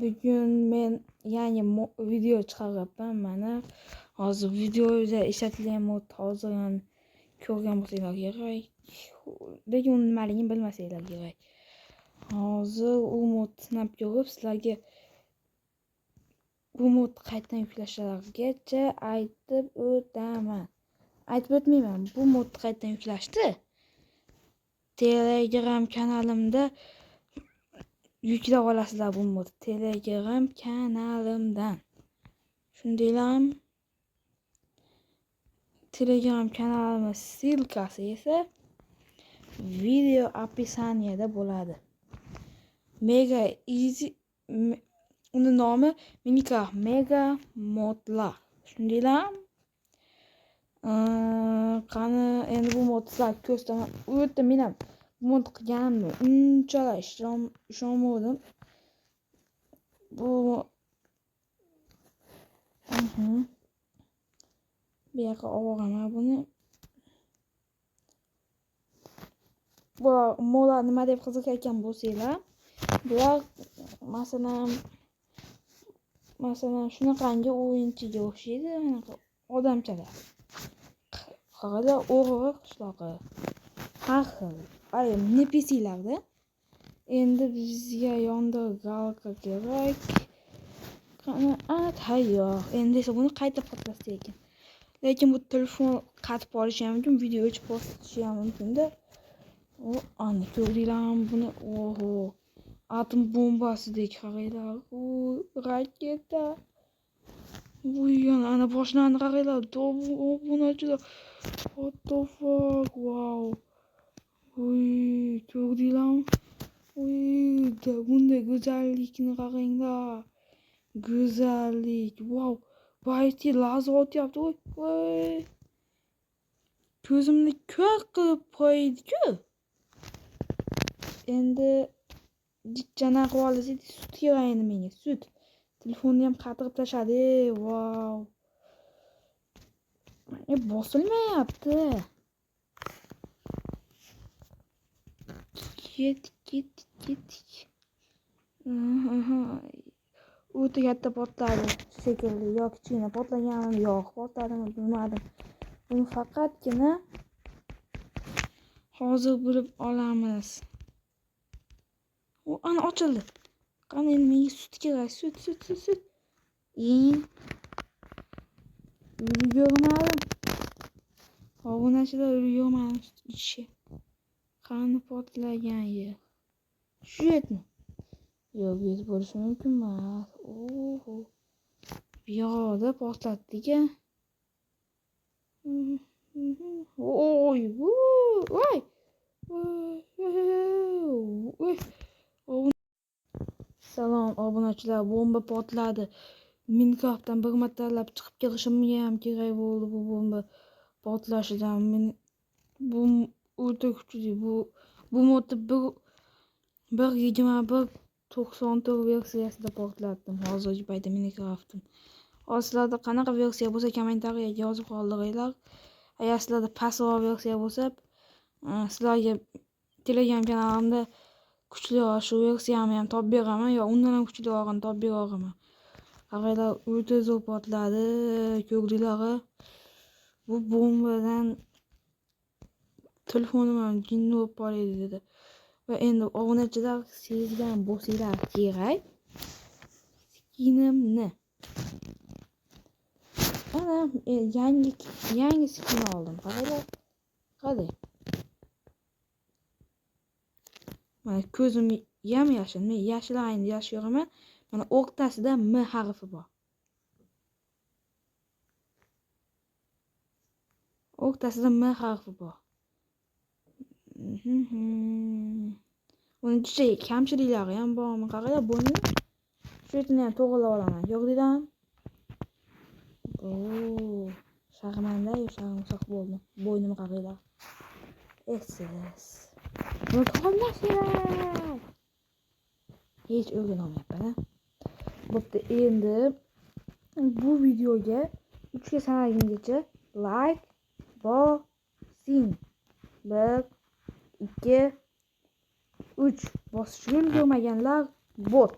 Bugun men yangi video chiqaryapman. Mana hozir videoda ishlatilgan mod hozir ham ko'rgan bo'lsanglar kerak. Lekin uni nimaligini bilmasanglar kerak. Hozir u mod sinab ko'rib, sizlarga bu mod qayerdan yuklashlarigacha aytib o'taman. Aytib o'tmayman. Bu modni qayerdan yuklashdi? Telegram kanalimda yuklab olasizlar bu modni. Telegram kanalimdan. Shundaylam Telegram kanalimiz ссылка si esa video описание da bo'ladi. Mega Easy, uni nomi Minecraft Mega Modlar. Shundaylam qani endi bu modni sizlarga ko'rsataman. U yerda men ham bu mod qilganimda unchalar ishonmadim. Bu Bu yoqqa oboraman buni. Bular modlar nima deb qiziqayotgan bo'lsanglar, bular masalan shunaqangi o'yinchiga o'xshaydi, anaqa odamchalar. Qaranglar, o'g'ri qishlog'i. Har xil. Haligi NPClarda. Endi bizga yondir galka kerak. Qani, ana tayyor. Endi esa buni qayta portlatsak ekan. Lekin bu telefon qatib qolishi ham mumkin, video o'chib qolishi ham mumkin-da. O, ana ko'rdinglarmi buni? Oho. Atom bombasidek qaranglar. U raketa. Bu ana boshlandi qaranglar. Obunachilar. What the fuck? Wow. Uy, ko'rdinglarmi? Uy, bunday go'zallikni qaranglar. Go'zallik. Wow. Bayti lazer otyapti. Voy, voy. Ko'zimni ko'r qilib qo'ydi-ku. Endi jichchana qilib olsak, sut kerak endi menga, sut. Telefonni ham qatirib tashladi. Wow. Bosilmayapti. Ketdik, ketdik, ketdik. O'ta katta portladi shekilli, yo kichkina portlaganmi, yo portladimi bilmadim. Buni faqatgina hozir bilib olamiz. U ana ochildi. Qani endi menga sut kerak, sut, sut, sut, sut. Ulgurmadim. Obunachilar, ulgurmadim sut ichishga. Qani portlagan yer? Shu yermi? Yo'q, bu yer bo'lishi mumkin emas. Oho. Bu yoqda portlatdik-a. Oy, voy. Voy. Salom obunachilar, bomba portladi. Minecraftdan bir martalab chiqib kirishimga ham kerak bo'ldi bu bomba portlashidan. Men bu o'ta kuchli, bu modni 1.21.94 versiyasida portlatdim hozirgi paytda Minecraft'im. Hozir sizlarda qanaqa versiya bo'lsa kommentariyaga yozib qoldiringlar. Agar sizlarda pastroq versiya bo'lsa, sizlarga Telegram kanalimda kuchliroq shu versiyani ham topib beraman yo undan ham kuchlirog'ini topib beraman. Qaranglar, o'ta zo'r portladi, ko'rdinglar. Bu bombadan telefonim ham jinni bo'lib qoladi dedi. Va endi obunachilar sezgan bo'lsanglar kerak skinimni. Ana yangi skin oldim. Qaranglar. Qarang. Mana ko'zim yam yashil. Men yashil rangni yaxshi ko'raman. Mana o'rtasida M harfi bor. O'rtasida M harfi bor. Uni kichik kamchiliklari ham bormi? Qaranglar, buni shu yerni ham to'g'rilab olaman. Ko'rdinglarmi? Oo, sharmanda, sharmsoq bo'ldim. Bo'ynimni qaranglar. Esiz. Buni to'g'irlash kerak. Hech o'rganolmayapman, a. Bo'pti, endi bu videoga 3 ga sanagungacha like bosing. 1 2 3 bosishga ulgurmaganlar bot.